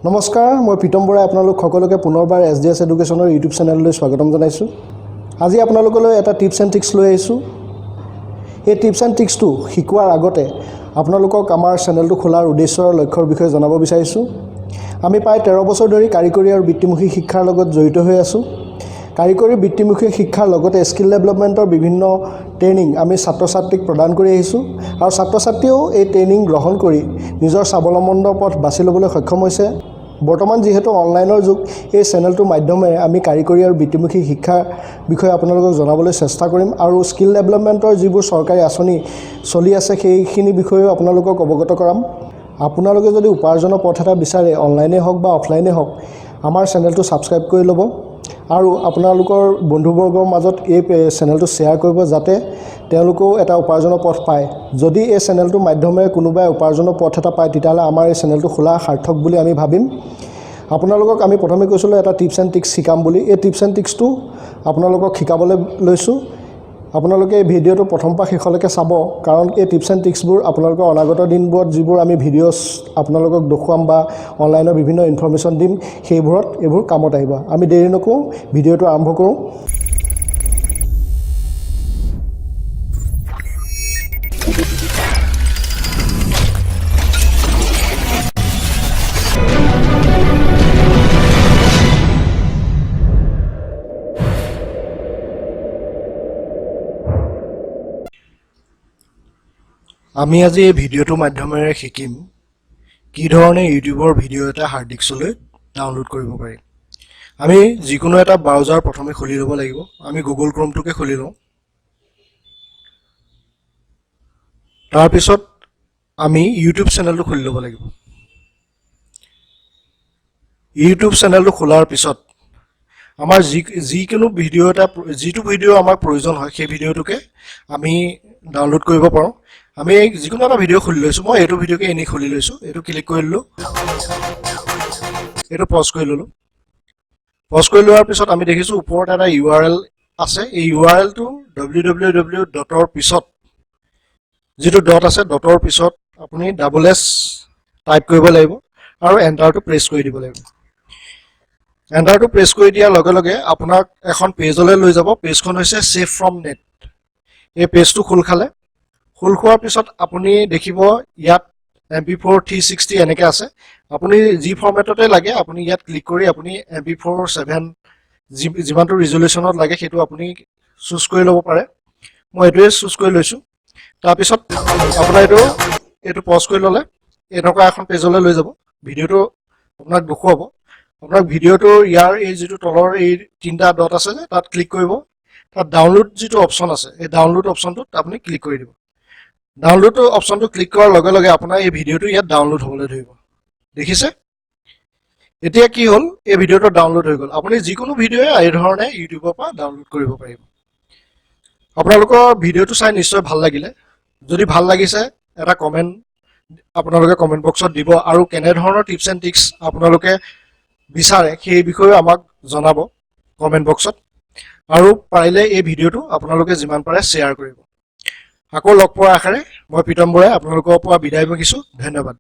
নমস্কাৰ, মই প্ৰীতম বৰাই আপোনালোক সকলোকে পুনৰবাৰ এছ ডি এছ এডুকেশ্যনৰ ইউটিউব চেনেললৈ স্বাগতম জনাইছোঁ। আজি আপোনালোকলৈ এটা টিপছ এণ্ড ট্ৰিক্স লৈ আহিছোঁ। এই টিপছ এণ্ড ট্ৰিক্সটো শিকোৱাৰ আগতে আপোনালোকক আমাৰ চেনেলটো খোলাৰ উদ্দেশ্য আৰু লক্ষ্যৰ বিষয়ে জনাব বিচাৰিছোঁ। আমি প্ৰায় 13 বছৰ ধৰি কাৰিকৰী আৰু বৃত্তিমুখী শিক্ষাৰ লগত জড়িত হৈ আছোঁ। কাৰিকৰী বৃত্তিমুখী শিক্ষাৰ লগতে স্কিল ডেভেলপমেণ্টৰ বিভিন্ন ট্ৰেইনিং আমি ছাত্ৰ ছাত্ৰীক প্ৰদান কৰি আহিছোঁ আৰু ছাত্ৰ ছাত্ৰীয়েও এই ট্ৰেইনিং গ্ৰহণ কৰি নিজৰ স্বাৱলম্বনৰ পথ বাছি ল'বলৈ সক্ষম হৈছে। বৰ্তমান যিহেতু অনলাইনৰ যুগ, এই চেনেলটোৰ মাধ্যমেৰে আমি কাৰিকৰী আৰু বৃত্তিমুখী শিক্ষাৰ বিষয়ে আপোনালোকক জনাবলৈ চেষ্টা কৰিম আৰু স্কিল ডেভেলপমেণ্টৰ যিবোৰ চৰকাৰী আঁচনি চলি আছে, সেইখিনি বিষয়েও আপোনালোকক অৱগত কৰাম। আপোনালোকে যদি উপাৰ্জনৰ পথ এটা বিচাৰে, অনলাইনে হওক বা অফলাইনে হওক, আমাৰ চেনেলটো ছাবস্ক্ৰাইব কৰি ল'ব আৰু আপোনালোকৰ বন্ধুবৰ্গৰ মাজত এই চেনেলটো শ্বেয়াৰ কৰিব, যাতে তেওঁলোকেও এটা উপাৰ্জনৰ পথ পায়। যদি এই চেনেলটোৰ মাধ্যমেৰে কোনোবাই উপাৰ্জনৰ পথ এটা পায়, তেতিয়াহ'লে আমাৰ এই চেনেলটো খোলা সাৰ্থক বুলি আমি ভাবিম। আপোনালোকক আমি প্ৰথমে কৈছিলোঁ এটা টিপছ এণ্ড ট্ৰিক্স শিকাম বুলি। এই টিপছ এণ্ড ট্ৰিক্সটো আপোনালোকক শিকাবলৈ লৈছোঁ। আপোনালোকে এই ভিডিঅ'টো প্ৰথমৰ পৰা শেষলৈকে চাব, কাৰণ এই টিপছ এণ্ড ট্ৰিক্সবোৰ আপোনালোকৰ অনাগত দিনবোৰত যিবোৰ আমি ভিডিঅ'ছ আপোনালোকক দেখুৱাম বা অনলাইনৰ বিভিন্ন ইনফৰ্মেশ্যন দিম, সেইবোৰত এইবোৰ কামত আহিব। আমি দেৰি নকৰোঁ, ভিডিঅ'টো আৰম্ভ কৰোঁ। আমি আজি এই ভিডিঅ'টোৰ মাধ্যমেৰে শিকিম কি ধৰণে ইউটিউবৰ ভিডিঅ' এটা হাৰ্ড ডিস্কলৈ ডাউনলোড কৰিব পাৰি। আমি যিকোনো এটা ব্ৰাউজাৰ প্ৰথমে খুলি ল'ব লাগিব। আমি গুগল ক্ৰমটোকে খুলি লওঁ। তাৰপিছত আমি ইউটিউব চেনেলটো খুলি ল'ব লাগিব। ইউটিউব চেনেলটো খোলাৰ পিছত আমাৰ যিকোনো ভিডিঅ' এটা, যিটো ভিডিঅ' আমাক প্ৰয়োজন হয়, সেই ভিডিঅ'টোকে আমি ডাউনলোড কৰিব পাৰোঁ। আমি যিকোনো এটা ভিডিঅ' খুলি লৈছোঁ। মই এইটো ভিডিঅ'কে এনেই খুলি লৈছোঁ। এইটো ক্লিক কৰি ল'লোঁ, এইটো পজ কৰি ল'লোঁ। পজ কৰি লোৱাৰ পিছত আমি দেখিছোঁ ওপৰত এটা ইউআৰএল আছে। এই ইউআৰএলটো ডব্লিউ ডব্লিউ ডব্লিউ ডটৰ পিছত যিটো ডট আছে, ডটৰ পিছত আপুনি ডাবল এছ টাইপ কৰিব লাগিব আৰু এণ্টাৰটো প্ৰেছ কৰি দিব লাগিব। এণ্টাৰটো প্ৰেছ কৰি দিয়াৰ লগে লগে আপোনাক এখন পেজলৈ লৈ যাব। পেজখন হৈছে ছেভ ফ্ৰম নেট। এই পেজটো খোল খালে। খোল খোৱাৰ পিছত আপুনি দেখিব ইয়াত MP4 360 এনেকৈ আছে। আপুনি যি ফৰ্মেটতে লাগে, আপুনি ইয়াত ক্লিক কৰি আপুনি MP4 7 যিমানটো ৰিজলিউশ্যনত লাগে, সেইটো আপুনি চুজ কৰি ল'ব পাৰে। মই এইটোৱে চুজ কৰি লৈছোঁ। তাৰপিছত আপোনাৰ এইটো পজ কৰি ল'লে এনেকুৱা এখন পেজলৈ লৈ যাব। ভিডিঅ'টো আপোনাক দেখুৱাব। আপোনাক ভিডিঅ'টো ইয়াৰ এই যিটো তলৰ এই তিনিটা ডট আছে যে, তাত ক্লিক কৰিব। তাত ডাউনলোড যিটো অপশ্যন আছে, এই ডাউনলোড অপশ্যনটোত আপুনি ক্লিক কৰি দিব। ডাউনলোড অপশ্যনটো ক্লিক কৰাৰ লগে লগে আপোনাৰ এই ভিডিঅ'টো ইয়াত ডাউনলোড হ'বলৈ ধৰিব। দেখিছে, এতিয়া কি হ'ল? এই ভিডিঅ'টো ডাউনলোড হৈ গ'ল। আপুনি যিকোনো ভিডিঅ'য়ে এই ধৰণে ইউটিউবৰ পৰা ডাউনলোড কৰিব পাৰিব। আপোনালোকৰ ভিডিঅ'টো চাই নিশ্চয় ভাল লাগিলে। যদি ভাল লাগিছে, এটা কমেণ্ট আপোনালোকে কমেণ্ট বক্সত দিব আৰু কেনেধৰণৰ টিপছ এণ্ড ট্ৰিক্স আপোনালোকে বিচাৰে, সেই বিষয়েও আমাক জনাব কমেণ্ট বক্সত। আৰু পাৰিলে এই ভিডিঅ'টো আপোনালোকে যিমান পাৰে শ্বেয়াৰ কৰিব। আকৌ লগ পোৱাৰ আশাৰে মই প্ৰীতম বৰাই আপোনালোকৰ পৰা বিদায় মাগিছোঁ। ধন্যবাদ।